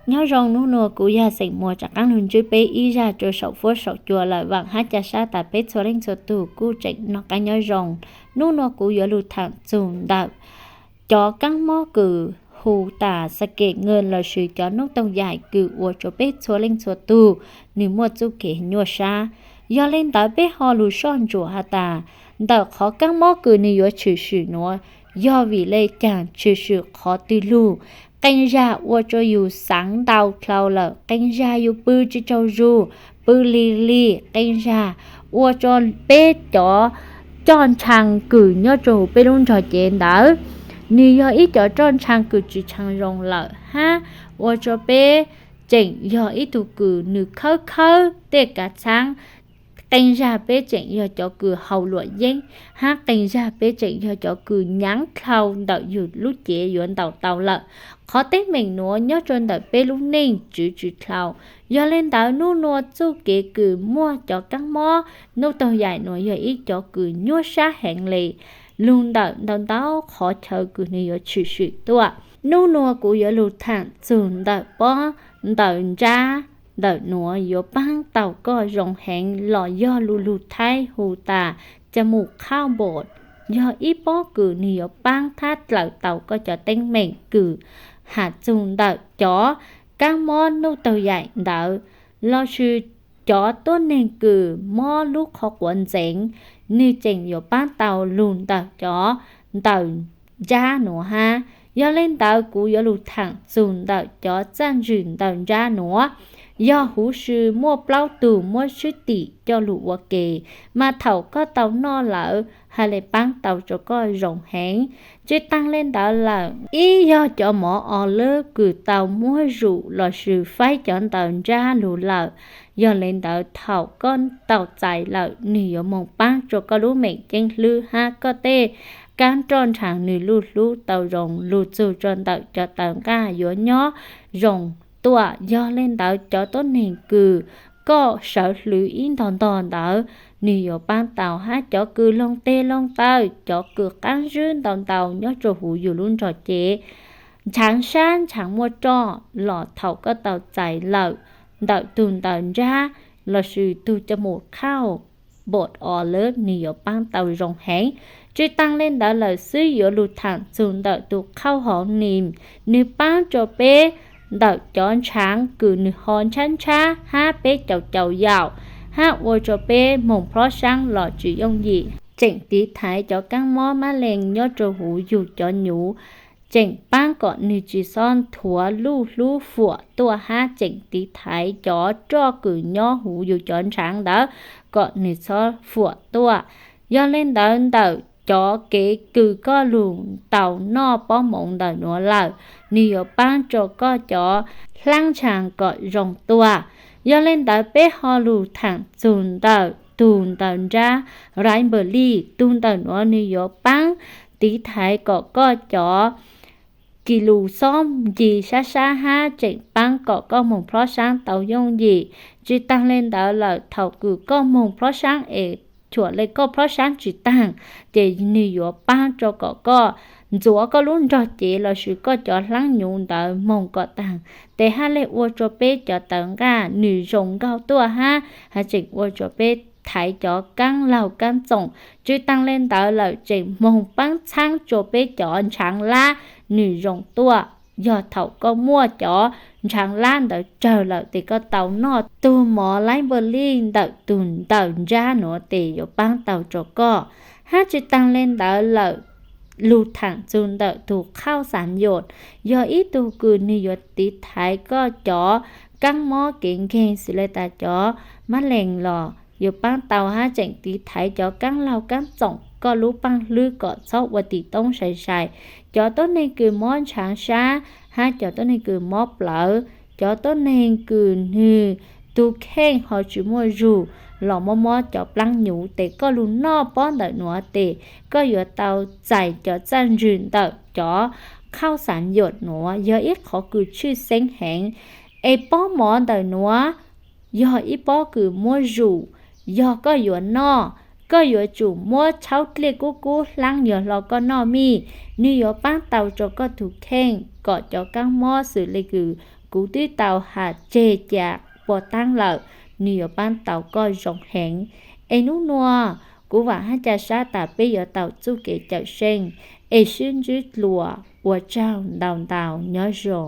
Nyob zoo, hnub nua kuv yog xeem muas rov qaab lug ntsib peb ib zag rua saum fuab saum cua lawm. Vaam hab ca sab tas peb txhua leej txhua tug kuj tseem noj qaab nyob zoo. Hnub nua kuv yuav lug thaam txug ntawm cov kaab mob kws hu tas xa kem nkaw lossis cov nuj toog yaim kws ua rua peb txhua leej txhua tug nwg muaj txuj kev nyuaj sab. Yog le ntawd peb ho lug soj ntsuam has tas ntawm qhov kaab mob kws nwg yuav tshwm sim nuav yog vim le caag, tshwm sim qhov twg lug. Qee zag ua rua yug xaav ntau dlhau lawm, qee zag yug pw tsi tsaug zug, pw lig lig, qee zag ua rua peb cov coj ntshaav kws nyob rua huv peb lub nrog cev ntawd nwg yog ib cov coj ntshaav kws tsi tshaav zoo lawm hab ua rua peb tseem yog ib tug kws nwg khawb khawb tej kav txhaab. Qee zag peb tseem yog cov kws haus luam yeeb hab qee zag peb tseem yog cov kws nyaav dlhau ntawm yug lub cev yuav ntaus tau lawm. Qhov teeb meem nuav nyob rua ntawm peb lub neej tswv tsi dlhau. Yog le ntawd hnub nua txuj kev kws muaj cov kaab mob nuj toog yaim nuav yog ib cov kws nyuaj sab heev le lug ntawm ntau ntau qhov chaw kws nwg yuav tshwm sim tuaj. Hnub nua kuv yuav lug thaam txug ntawm pob ntawv ntsab ntawm nuav yuav paab tau koj zoo heev los yog lug lug Thaib hu tas ca mus khauj npom, yog ib pob kws nwg yuav paab thab dlaws tau koj cov teeb meem kws has txug ntawm cov kaab mob nuj toog yaim ntawd lossis cov tuab neeg kws mob lub qhov quav ntxeev, nwg tseem yuav paab tau lug ntawm cov ntawm ntsab nuav hab. Yog le ntawd kuv yuav lug thaam txug ntawm cov txaj ntswg ntawm ntsab nuav, yog huv si muaj plaub tug muab sib tim coj lug ua ke, mas thaum koj tau noj lawm has le paab tau rua koj zoo heev. Tsi taag le ntawd lawm, ib yog cov mov o lwb kws tau muab zum lossis faib cov ntawm ntsab lug lawm, yog le ntawd thaum koj tau txais lawm nwg yuav moog paab rua koj lub meem ceeb hlwb hab koj tej kaab roj ntshav nwg luj hlub tau zoo lug txug rua ntawm cov tawv nqaj yuav nyob zoo tuaj. Yog le ntawd cov tuab neeg kws koj sawv hlwv ib ntog ntog ntawd nwg yuav paab tau hab cov kws loog teg loog taw, cov kws qaab zwb ntau ntau nyob rua huv yug lub nrog cev, ntshaav sab ntshaav muaj roj los thaum koj tau txais lawm ntawm tug ntawm ntsab lossis tug ca mus khauj npom o lwb nwg yuav paab tau zoo heev. Tsi taag le ntawd lawm xwb yuav lug thaam txug ntawm tug khauj hauv nim, nwg paab rua peb ntawm cov ntshaav kws nwg ho ntshab ntshab hab peb caum caum yaum hab ua rua peb moog plhob saab los tsi yooj yim. Tseem tiv thaiv cov kaab mob mab lees nyob rua huv yug cov nyuv, tseem paab kom nwg tsi xob nthuav luj hlub fuam tuaj hab tseem tiv thaiv cov roj kws nyob huv yug cov ntshaav ntawd kom nwg xob fuam tuaj. Yog le ntawd ntawm cov kev kws koj lug tau noj pob moov ntawm nuav lawm, nwg yuav paab rua koj cov hlaab ntshav kom zoo tuaj. Yog le ntawd peb ho lug thaam txug ntawm tug ntawm ntsab rainbwli, tug ntawm nuav nwg yuav paab tiv thaiv kom koj cov kis lus xob nci sab sab hab tseem paab kom koj moog plhob saab tau yooj yim. Tsi taag le ntawd lawm thaum kws koj moog plhob saab es cuam le koj plhob saab tsi taag, ces nwg yuav paab rua kom koj ntxuav koj lub nrog cev lossis koj cov hlaab nyuv ntawd moog kom taag, tes hab le ua rua peb cov tawv nqaj nwg zoo nkauj tuaj hab has tseem ua rua peb thaiv cov kaab laug kaab txoom. Tsi taag le ntawd lawm tseem moog paab txhaab rua peb cov ntshaav lab nwg zoo tuaj. Yog thaum koj muaj cov ntshaav lab ntawd tsawg lawm tes koj tau noj tug mov laib npawg lij ntawm tug ntawm ntsab nuav tes yuav paab tau rua koj. Hab tsi taag le ntawd lawm lug thaam txug ntawm tug khauj xav yuam, yog ib tug kws nwg yuav tiv thaiv koj cov kaab mob kev nkeeg xws le tas cov mab lees los yuav paab tau hab tseem tiv thaiv cov kaab laug kaab txoom koj lub paaj hlwb kom txhob ua tim toob sai sai. Cov tuab neeg kws mob ntshaav sab hab cov tuab neeg kws mob plawv, cov tuab neeg kws nwg tug kheej ho tsi muaj zug los mob mob cov plaab nyuv tes koj lug noj pob ntawm nuav tes koj yuav tau txais cov txaj ntswg ntawm cov khauj xav yuam nuav yog ib qhov kws tshwj xeeb heev. Es pob mov ntawm nuav yog ib pob kws muab zug, yog koj yuav noj, koj yuav tsum muab tshaub dlej kub kub hlaab yog hlo koj noj mij, nwg yuav paab tau rua koj tug kheej kom cov kaab mob xws le kws Kuv twb tau has tseg cam pov taab lawm, nwg yuav paab tau koj zoo heev. Es nub nua, kuv vaam hab ca sab tas peb yuav tau txuj kev cawm seej es sib ntsib dlua. Ua tsaug ntau ntau, nyob zoo.